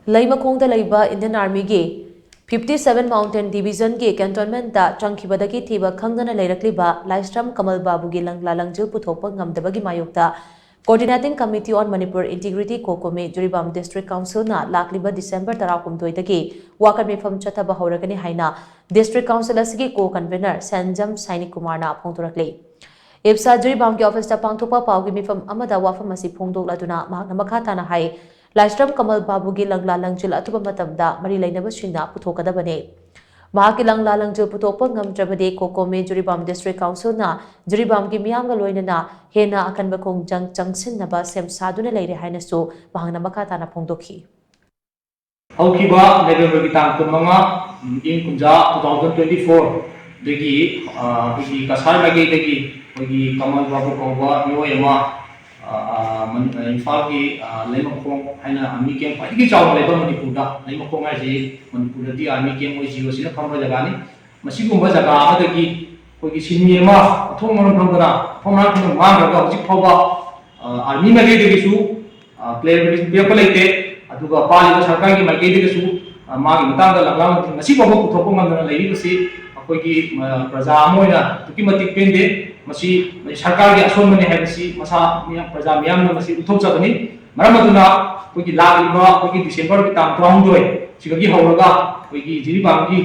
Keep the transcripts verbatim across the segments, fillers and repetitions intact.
ꯂꯩꯃꯈꯣꯡꯗ ꯂꯩꯕ Indian Armyꯒꯤ fifty seven Mountain Divisionꯒꯤ cantonmentꯇ ꯆꯪꯈꯤꯕꯗꯒꯤ ꯊꯤꯕ ꯈꯪꯗꯅ ꯂꯩꯔꯛꯂꯤꯕ ꯂꯥꯏꯁ꯭ꯔꯝ ꯀꯃꯜ ꯕꯥꯕꯨꯒꯤ ꯂꯪꯂꯥ ꯂꯪꯖꯤꯜ ꯄꯨꯊꯣꯛꯄ ꯉꯝꯗꯕꯒꯤ ꯃꯥꯌꯣꯛꯇ Coordinating Committee on Manipur Integrity, COCOMI, Jiribam District Councilꯅ ꯂꯥꯛꯂꯤꯕ December ꯇꯔꯥꯍꯨꯝꯗꯣꯏꯗꯒꯤ ꯋꯥꯀꯠ ꯃꯤꯐꯝ ꯆꯠꯊꯕ ꯍꯧꯔꯒꯅꯤ ꯍꯥꯏꯅ District Council ꯑꯁꯤꯒꯤ co-convenor ꯁꯦꯟꯖꯝ ꯁꯥꯏꯅꯤꯛ ꯀꯨꯃꯥꯔꯅ ꯐꯣꯡꯗꯣꯔꯛꯂꯤ꯫ ꯏꯞꯁꯥ ꯖꯤꯔꯤꯕꯥꯝꯒꯤ officeꯇ ꯄꯥꯡꯊꯣꯛꯄ ꯄꯥꯎꯒꯤ ꯃꯤꯐꯝ ꯑꯃꯗ ꯋꯥꯐꯝ ꯑꯁꯤ ꯐꯣꯡꯗꯣꯛꯂꯗꯨꯅ ꯃꯍꯥꯛꯅ ꯃꯈꯥ ꯇꯥꯅ ꯍꯥꯏ, ꯂꯥꯏꯁ꯭ꯔꯝ ꯀꯃꯜ ꯕꯥꯕꯨꯒꯤ ꯂꯪꯂꯥ ꯂꯪꯖꯤꯜ ꯑꯊꯨꯕ ꯃꯇꯝꯗ ꯃꯔꯤ ꯂꯩꯅꯕꯁꯤꯡꯅ ꯄꯨꯊꯣꯛꯀꯗꯕꯅꯤ꯫ ꯃꯍꯥꯛꯀꯤ ꯂꯪꯂꯥ ꯂꯪꯖꯤꯜ ꯄꯨꯊꯣꯛꯄ ꯉꯝꯗ꯭ꯔꯕꯗꯤ COCOMI ꯖꯤꯔꯤꯕꯥꯝ District Councilꯅ ꯖꯤꯔꯤꯕꯥꯝꯒꯤ ꯃꯤꯌꯥꯝꯒ ꯂꯣꯏꯅꯅ ꯍꯦꯟꯅ ꯑꯀꯟꯕ ꯈꯣꯡꯖꯪ ꯆꯪꯁꯤꯟꯅꯕ ꯁꯦꯝ ꯁꯥꯗꯨꯅ ꯂꯩꯔꯦ ꯍꯥꯏꯅꯁꯨ ꯃꯍꯥꯛꯅ ꯃꯈꯥ ꯇꯥꯅ ꯐꯣꯡꯗꯣꯛꯈꯤ꯫ ꯍꯧꯈꯤꯕ Novemberꯒꯤ ꯇꯥꯡ ꯀꯨꯟꯃꯉꯥ, ꯏꯪ ꯀꯨꯝꯖꯥ, two thousand twenty-fourꯗꯒꯤ, ꯑ, ꯑꯩꯈꯣꯏꯒꯤ ꯀꯁꯥꯔ ꯃꯥꯏꯀꯩꯗꯒꯤ ꯑꯩꯈꯣꯏꯒꯤ ꯀꯃꯜ ꯕꯥꯕꯨ ꯀꯧꯕ ꯃꯤꯑꯣꯏ ꯑꯃ, ꯑ, ꯑ, ꯃꯅꯤ-, ꯑ, ꯏꯝꯐꯥꯜꯒꯤ, ꯑ, ꯂꯩꯃꯈꯣꯡ ꯍꯥꯏꯅ army camp ꯈ꯭ꯋꯥꯏꯗꯒꯤ ꯆꯥꯎꯅ ꯂꯩꯕ ꯃꯅꯤꯄꯨꯔꯗ, ꯂꯩꯃꯈꯣꯡ ꯍꯥꯏꯁꯤ ꯃꯅꯤꯄꯨꯔꯗꯗꯤ army camp ꯑꯣꯏ ꯖꯤꯑꯣꯁꯤꯅ ꯐꯝꯕ ꯖꯒꯥꯅꯤ꯫ ꯃꯁꯤꯒꯨꯝꯕ ꯖꯒꯥ ꯑꯃꯗꯒꯤ ꯑꯩꯈꯣꯏꯒꯤ ꯁꯤꯟꯃꯤ ꯑꯃ ꯃꯊꯣꯡ ꯃꯔꯝ ꯈꯪꯗꯅ, ꯃꯐꯝ ꯃꯔꯥꯡ ꯈꯪꯗꯅ ꯃꯥꯡꯈ꯭ꯔꯒ ꯍꯧꯖꯤꯛ ꯐꯥꯎꯕ, ꯑ, army ꯃꯥꯏꯀꯩꯗꯒꯤꯁꯨ, ꯑ, clarification ꯄꯤꯔꯛꯄ ꯂꯩꯇꯦ꯫ ꯑꯗꯨꯒ ꯄꯥꯜꯂꯤꯕ ꯁꯔꯀꯥꯔꯒꯤ ꯃꯥꯏꯀꯩꯗꯒꯤꯁꯨ, ꯑ, ꯃꯥꯒꯤ ꯃꯇꯥꯡꯗ ꯂꯪꯂꯥꯡ ꯉꯁꯤ ꯐꯥꯎꯕ ꯄꯨꯊꯣꯛꯄ ꯉꯝꯗꯅ ꯂꯩꯔꯤꯕꯁꯤ ꯑꯩꯈꯣꯏꯒꯤ, ꯑ, ꯄ꯭ꯔꯖꯥ ꯑꯃ ꯑꯣꯏꯅ ꯑꯗꯨꯛꯀꯤ ꯃꯇꯤꯛ ꯄꯦꯟꯗꯦ꯫ ꯃꯁꯤ, ꯃꯁꯤ ꯁꯔꯀꯥꯔꯒꯤ ꯑꯁꯣꯟꯕꯅꯤ ꯍꯥꯏꯕꯁꯤ ꯃꯁꯥ ꯃꯤꯌꯥꯝ, ꯄ꯭ꯔꯖꯥ ꯃꯤꯌꯥꯝꯅ ꯃꯁꯤ ꯎꯠꯊꯣꯛꯆꯕꯅꯤ꯫ ꯃꯔꯝ ꯑꯗꯨꯅ ꯑꯩꯈꯣꯏꯒꯤ ꯂꯥꯛꯂꯤꯕ ꯑꯩꯈꯣꯏꯒꯤ Decemberꯒꯤ ꯇꯥꯡ ꯇꯔꯥꯍꯨꯝꯗꯣꯏ ꯁꯤꯗꯒꯤ ꯍꯧꯔꯒ ꯑꯩꯈꯣꯏꯒꯤ ꯖꯤꯔꯤꯕꯥꯝꯒꯤ,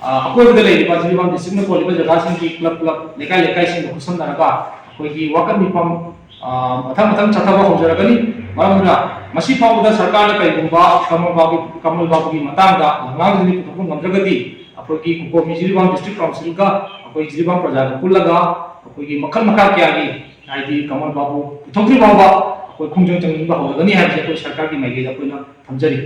ꯑ, ꯑꯀꯣꯏꯕꯗ ꯂꯩꯔꯤꯕ ꯖꯤꯔꯤꯕꯥꯝ districtꯅ ꯀꯣꯜꯂꯤꯕ ꯖꯒꯥꯁꯤꯡꯒꯤ club club, ꯂꯩꯀꯥꯏ ꯂꯩꯀꯥꯏꯁꯤꯡꯗ ꯈꯨꯠꯁꯝꯅꯔꯒ ꯑꯩꯈꯣꯏꯒꯤ ꯋꯥꯀꯠ ꯃꯤꯐꯝ, ꯑ, ꯃꯊꯪ ꯃꯊꯪ ꯆꯠꯊꯕ ꯍꯧꯖꯔꯒꯅꯤ꯫ ꯃꯔꯝ ꯑꯗꯨꯅ ꯃꯁꯤ ꯐꯥꯎꯕꯗ ꯁꯔꯀꯥꯔꯅ ꯀꯔꯤꯒꯨꯝꯕ ꯀꯃꯜ ꯕꯥꯕꯨ, ꯀꯃꯜ ꯕꯥꯕꯨꯒꯤ ꯃꯇꯥꯡꯗ ꯂꯪꯂꯥꯡ ꯂꯪꯖꯤꯜ ꯄꯨꯊꯣꯛꯄ ꯉꯝꯗ꯭ꯔꯒꯗꯤ ꯑꯩꯈꯣꯏꯒꯤ COCOMI ꯖꯤꯔꯤꯕꯥꯝ District Councilꯒ ꯑꯩꯈꯣꯏ ꯖꯤꯔꯤꯕꯥꯝ ꯄ꯭ꯔꯖꯥꯒ ꯄꯨꯜꯂꯒ ꯑꯩꯈꯣꯏꯒꯤ ꯃꯈꯜ ꯃꯈꯥ ꯀꯌꯥꯒꯤ, ꯍꯥꯏꯗꯤ ꯀꯃꯜ ꯕꯥꯕꯨ ꯄꯨꯊꯣꯛꯇ꯭ꯔꯤ ꯐꯥꯎꯕ ꯑꯩꯈꯣꯏ ꯈꯣꯡꯖꯪ ꯆꯪꯁꯤꯟꯕ ꯍꯧꯔꯒꯅꯤ ꯍꯥꯏꯕꯁꯦ ꯑꯩꯈꯣꯏ ꯁꯔꯀꯥꯔꯒꯤ ꯃꯥꯏꯀꯩꯗ ꯑꯩꯈꯣꯏꯅ ꯊꯝꯖꯔꯤ꯫